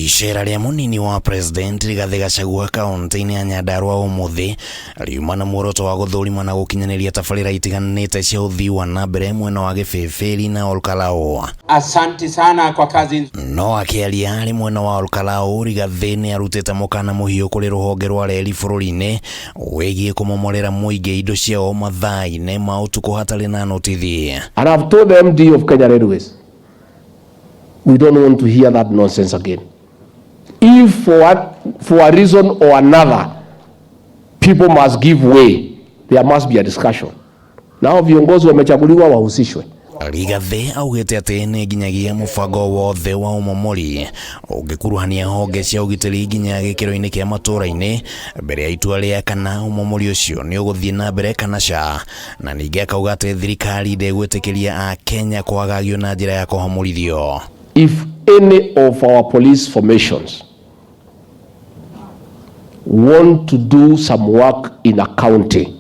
Icera rĩa mũnini wa president Rigathĩ Gachagua kaunti-inĩ ya Nyandarua ũmũthĩ riuma na muoroto wa gũthũrima na gũkinyanĩria tabarĩra itiganĩte cia ũthii wa na mbere mwena wa Gĩbĩbĩri na Olkalau. Asanti sana kwa kazi. No akĩaria arĩ mwena wa Olkalau, Rigathĩ nĩ arutĩte mũkana mũhiũ kũrĩ rũhonge rwa reri bũrũri-inĩ wĩgiĩ kũmomorera mũingĩ indo ciao mathaa-inĩ ma ũtukũ hatarĩ na notithi. And I've told the MD of Kenya Railways, we don't want to hear that nonsense again. If for a reason or another, people must give way, there must be a discussion. Nao viongozi wamechaguliwa wahusishwe. Rigathĩ augĩte atĩ nĩ nginyagia mũbango wothe wa ũmomori ũngĩkuruhania honge cia ũgitĩri nginya gĩkĩro-inĩ kĩa matũũra-inĩ mbere ya itua rĩa kana ũmomori ũcio nĩ ũgũthiĩ na mbere kana ca, na ningĩ akauga atĩ thirikari ndĩgwĩtĩkĩria Akenya kwagagio na njĩra ya kũhamũrithio. If any of our police formations want to do some work in a county,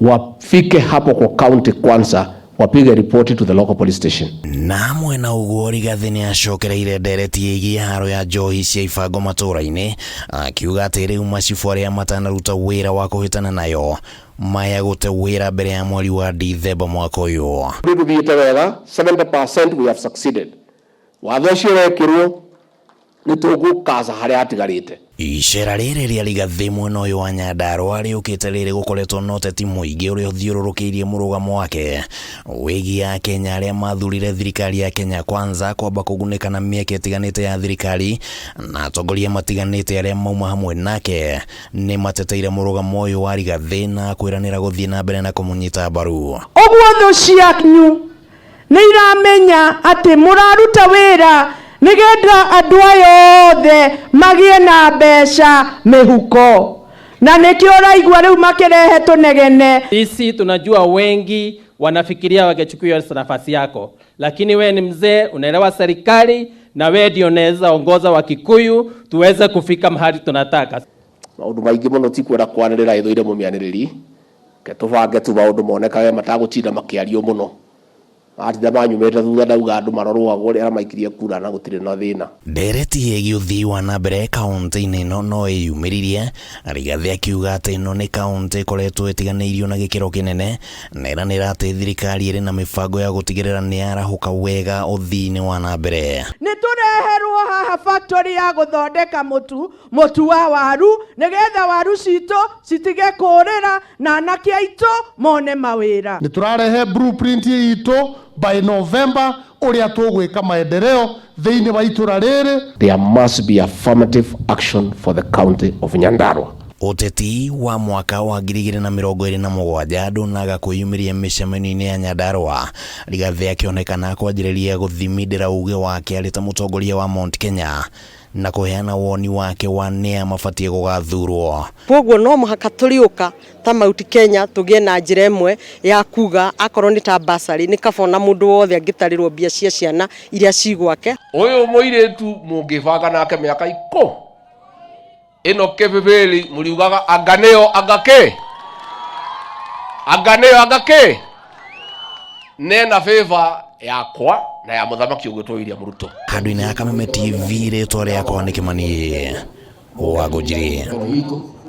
wafike hapo kwa county kwanza, wapige ripoti to the local police station. Na mwena ũguo Rigathĩ nĩ acokereire ndereti ĩgiĩ haro ya njohi cia ibango matũũra-inĩ, akiuga atĩ rĩu macibũ arĩa matanaruta wĩra wa kũhĩtana nayo maya gũte wĩra mbere ya mweri wa Dithemba mwaka ũyũ. Rĩu tũthiĩte wega, 70% we have succeeded. Watho ũcio wekĩrwo nĩ tũgũkaca harĩa hatigarĩte. Icera rĩrĩ rĩa Rigathĩ mwena ũyũ wa Nyandarua rĩũkĩte rĩrĩ gũkoretwo na ũteti mũingĩ ũrĩa ũthiũrũrũkĩirie mũrũgamo wake wĩgiĩ Akenya arĩa mathurire thirikari ya Kenya Kwanza kwamba kũgunĩka na mĩeke ĩtiganĩte ya thirikari, na atongoria matiganĩte arĩa mauma hamwe nake nĩ mateteire mũrũgamo ũyũ wa Rigathĩ na kwĩranĩra gũthiĩ na mbere na kũmũnyita mbaru. Ũguo thũ cianyu nĩ iramenya atĩ mũraruta wĩra nĩgetha andũ aya othe magĩe na mbeca mĩhuko, na nĩkĩo ũraigua rĩu makĩrehe tũnegene. Sisi tunajua wengi wanafikiria wangechukua nafasi yako, lakini we ni mzee, unaelewa serikali na we ndio unaweza ongoza Wakikuyu tuweze kufika mahali tunataka. Maũndũ maingĩ mũno ti kwenda kwanĩrĩra ĩthũire mũmĩanĩrĩri, ke tũbange tu maũndũ monekage matagũtinda makĩario mũno. Atinda manyumĩte thutha ndauga andũ marorwo ũrĩa maikirie kura na gũtirĩ na thĩna. Ndereti ĩgiĩ ũthii wa na mbere kaunti-inĩ ĩno no ĩyumĩririe, Rigathĩ akiuga atĩ ĩno nĩ kaunti ĩkoretwo ĩtiganĩirio na gĩkĩro kĩnene na ĩranĩra atĩ thirikari ĩrĩ na mĩbango ya gũtigĩrĩra nĩ yarahũka wega ũthii-inĩ wa na mbere. Nĩ tũreherwo haha factory ya gũthondeka mũtu wa waru nĩgetha waru citũ citige kũrĩra na anake aitũ mone mawĩra. Nĩ tũrarehe blueprint itũ by November ũrĩa tũgwĩka maendeleo thĩinĩ wa itũra rĩrĩ. There must be affirmative action for the county of Nyandarua. Ũteti wa mwaka wa 2027 ndũnaga kwĩyumĩria mĩcemanio-inĩ ya Nyandarua, Rigathĩ akĩonekana kwanjĩrĩria gũthimindĩra uge wake arĩ ta mũtongoria wa Mount Kenya na kũheana woni wake wa nĩa mabatiĩ gũgathurwo. Koguo no mũhaka tũrĩũka ta Mount Kenya tũgĩe na njĩra ĩmwe ya kuga akorwo nĩ ta bursary nĩ kaba ona mũndũ wothe angĩtarĩrwo mbia cia ciana iria ci gwake. Ũyũ mũirĩtu mũngĩbanga nake mĩaka ikũ ĩno kĩbĩbĩri mũriugaga anga nĩyo anga kĩ anga nĩyo anga kĩ nena favor yakwa na ya mũthamaki ũgwĩtwo William Ruto. Handũ-inĩ ha Kameme TV, rĩtwa rĩakwa nĩ Kĩmani wa Ngũnjiri.